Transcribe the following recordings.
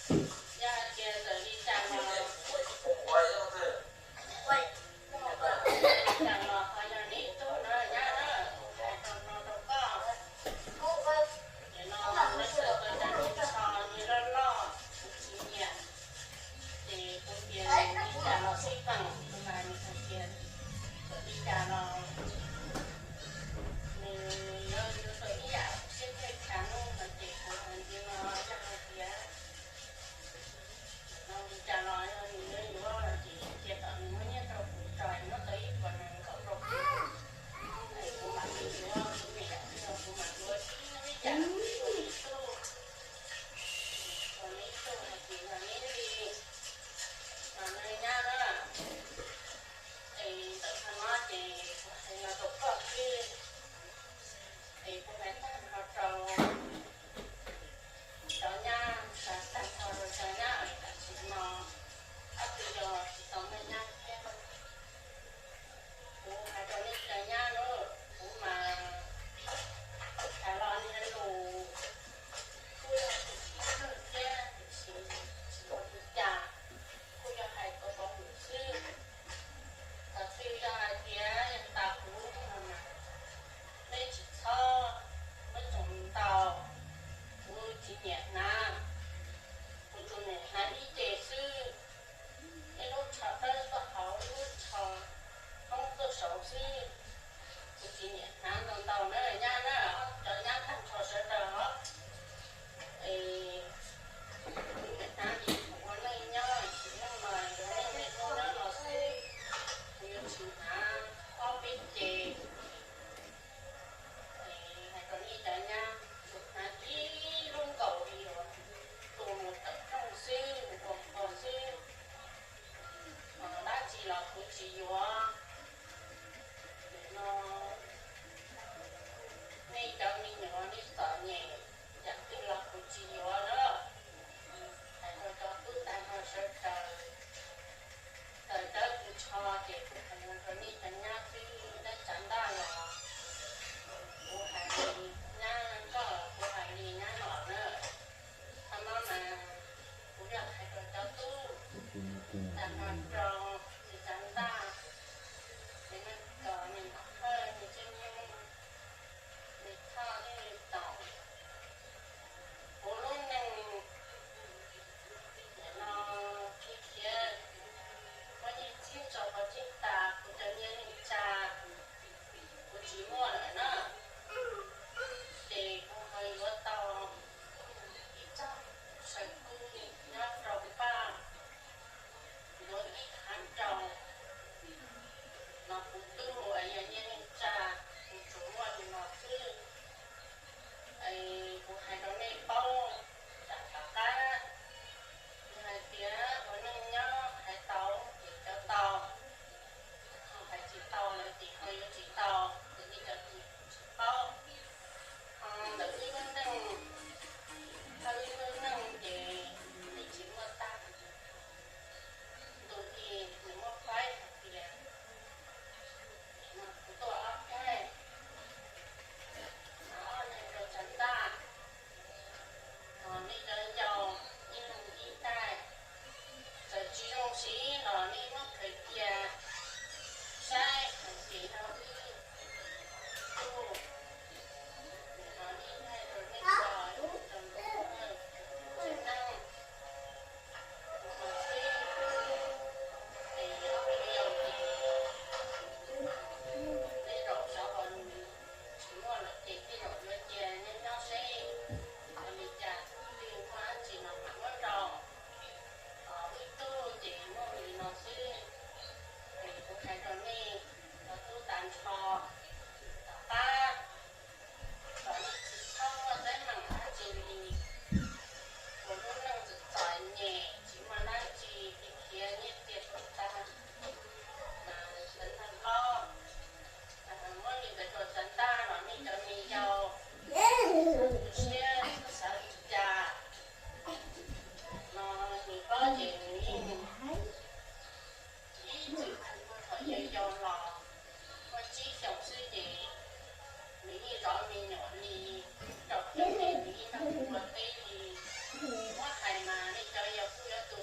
Yog hais tias txawm li cas los, li cas los ho yog neb tug no nyab na, kuv hais rau no rau koj. Ces no neb txawm ua cas nws tso nws loj loj, kuv tsis nyiam. Ces kuv tias li cas los xij peem, kuv hais nws hais tias txawm li cas los nws yuav yuav tau ib yam siab pheej tshav ntuj no ces kuv hais li no, yog hais tias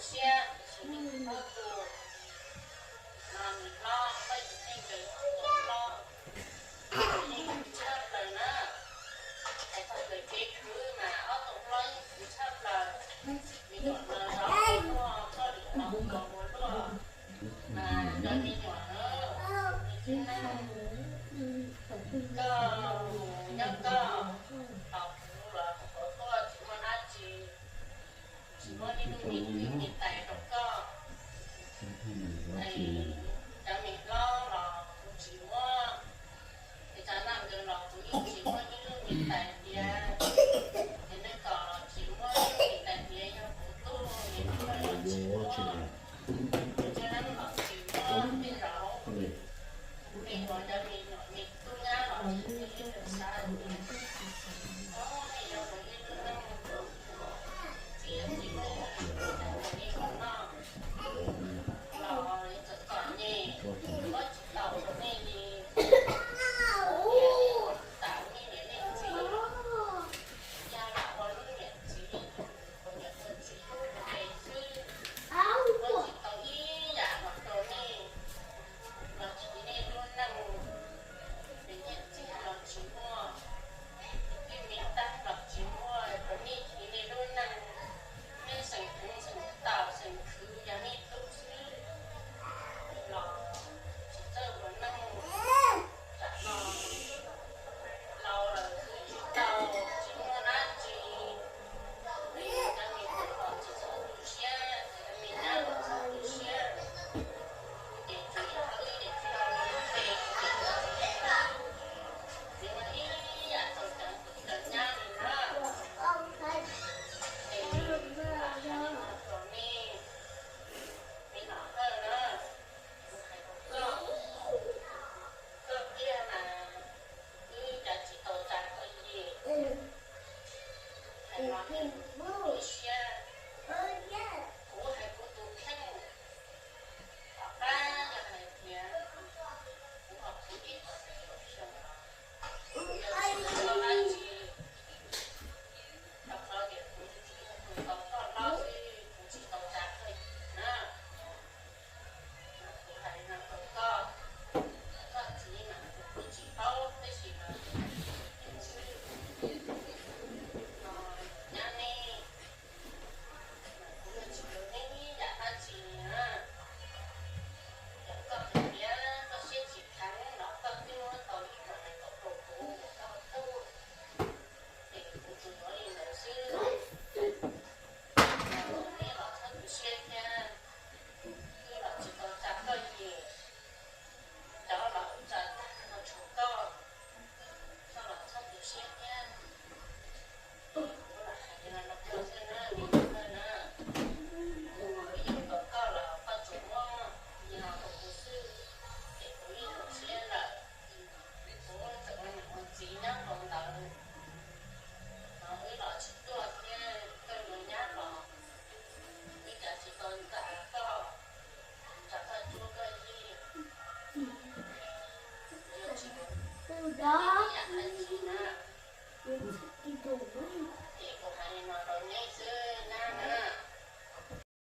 siab, tus tsis txhob tu, mas nws hlob, hlob yus yeej nkees hlob, yeej tshaj plaws na. Hais txog kev khwv mas ob tug hlob yeej khwv tshaj plaws. Me nyuam no zov luaj, koj lwm hlob zov ua luaj, mas cov me nyuam na, koj mus nyob koj, los kuv los kuv tuaj tsis muaj dab tsi, tsis muaj ib lub me ib lub me tais rau koj. Cov me hlob los kuv tsis muaj, es cov naj nkees los kuv yeej tsis muaj ib lub me tais tiav, es nej kom los tsis muaj ib lub me tais tiav, yog kuv tug es nej los tsis muaj.